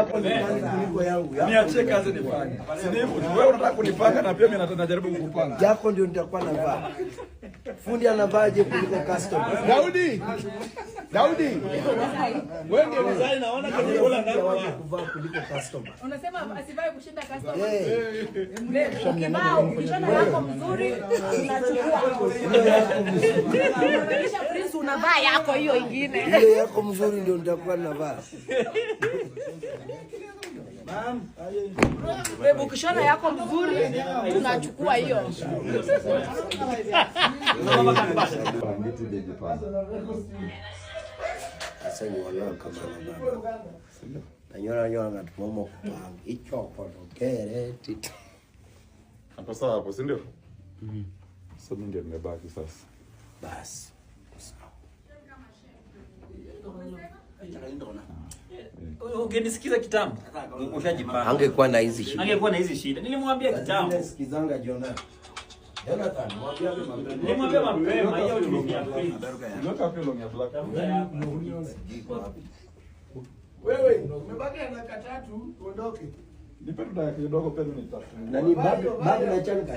Yako ni kali kuliko yangu. Yako Niachie kazi nifanye. Si ni hivyo? Wewe unataka kunipanga na pia mimi najaribu kukupanga. Yako ndio nitakuwa navaa. Fundi anavaaje kuliko customer? Daudi. Daudi. Wewe ndio designer, naona kwenye bola Fundi awaje kuvaa kuliko customer? Unasema asivae kushinda customer. Eh, Ukivaa ukishona yako mzuri unachukua. Hiyo yako mzuri. Kisha Prince unavaa yako hiyo ingine. Hiyo yako mzuri ndio nitakuwa navaa. Babe, ukishona yako mzuri tunachukua hiyo. Pangiti beji panga. Sasa ni wanao kama na baba. Nanyora nyora ngatumomo kupanga. Ichoko tokere titi. Hapo sawa hapo, si ndio? So mimi ndio nimebaki sasa. Basi. Ungenisikiza kitambo. Ushajipanga. Angekuwa na hizi shida. Angekuwa na hizi shida. Nilimwambia kitambo. Sikizanga Jonathan. Jonathan, mwambie mapema. Nilimwambia mapema hiyo ni ya Prince. Uliweka wapi long ya black? Wewe umebaki na dakika 3 uondoke. Nipe tu dakika kidogo pia mimi nitafungua. Nani babu na chanka?